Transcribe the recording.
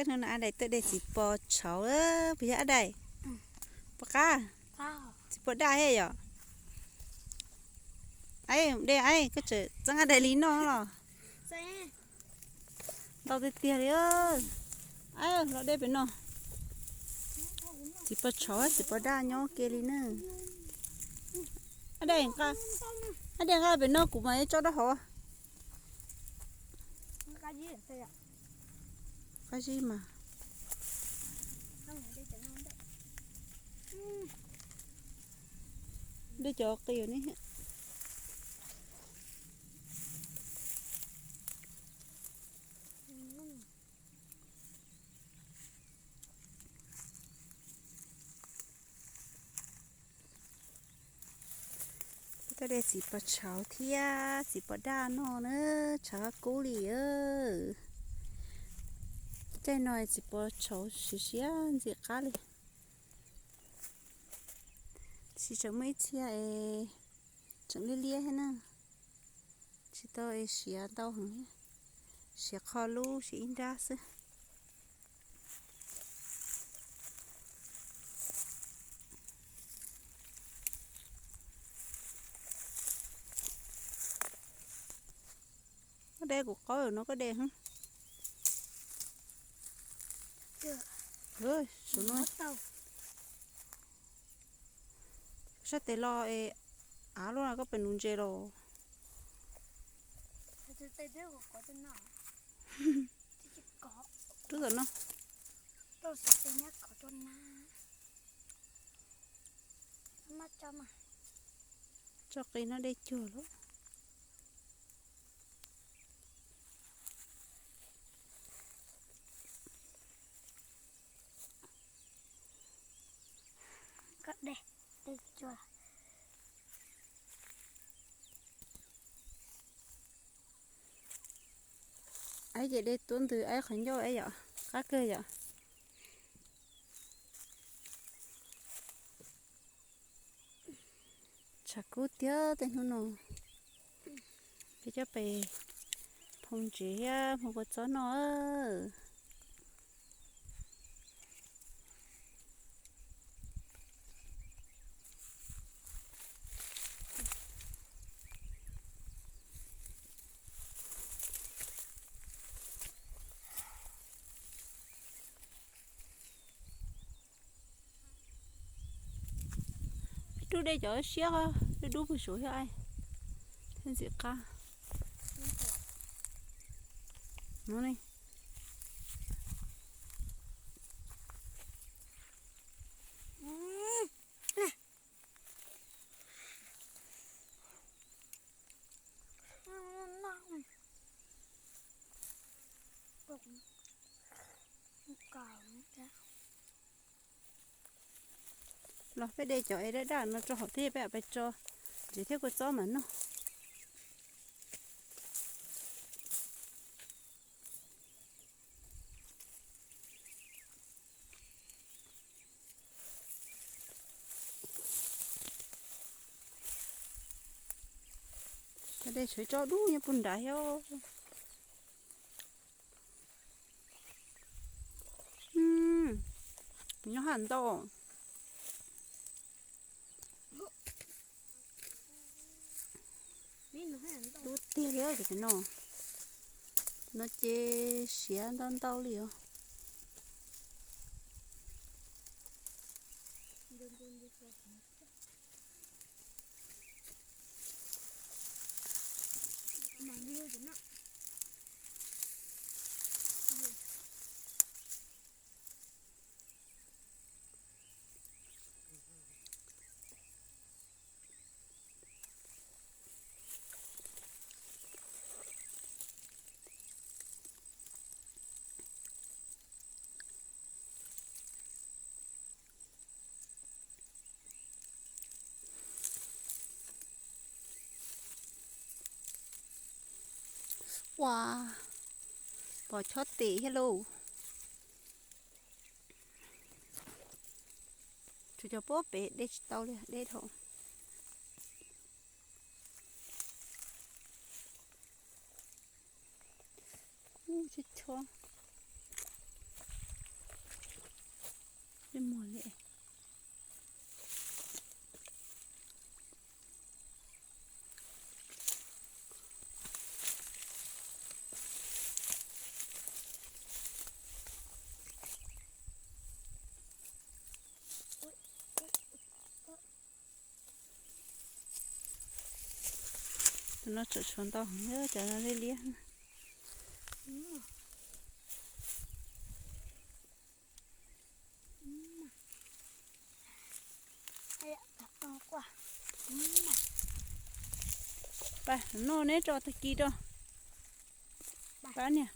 Hnub no Ab Daim tuaj de txiv pos tshauv, puas yog Ab Daim? Puas qab? Txiv pos daj thiab yom? Ab Daim, koj tseem txeeb Ab Daim li no los? Ntau tiag tiag li. Ab, los de pem no. Txiv pos tshauv, txiv pos daj nyob ke li na. Ab Daim, Ab Daim nqa pem no kuv mam tso rau hauv. Qab zib mas. De cov qis ne. Tuaj de txiv pos tshauv thiab txiv pos daj no na, tshav kub li. Caij no txiv pos tshauv siav siav ntxim qab li. Tab sis tseem muaj ib txhia es tseem liab liab thiab na. Tsis tau es siav ntau heev thiab, siav qho lub siav ib nrab xwb. Koj de kuv qaub no koj de. Sab tes los es av luaj koj pem nuv ntses los. Rub tom no. Tso qis no de cuag lawm. Koj de, de cuag. Aib ces de tuab ntws aib qhov ncauj aib yom, qab kawg yom. Tshav kub tiag tej hnub no. Peb coj pem phoo ntsev thiab phoo kua txob noj. Peb rub de cov siab dub dub puag saud thiab, thiaj ntxim qab. No ne. Los peb de cov es daj daj no rau hauv thiab peb pais tso ntsev thiab kua txob mas noj. Cov de tshav tsob dub nyob puag nrad thiab. Nyob haj ntau. Dub tiag li cov no. No ces siav ntau ntau li os. Ua, pom chob tes thiab lauj. Tsuas cov puag pem de tsis tau li, de dhau. Ub, chob chob. Muag li. Tus no tseem tshuav ntau heev, cov no liab liab. Pab, noj neb tso tag kis rau. Pab niag.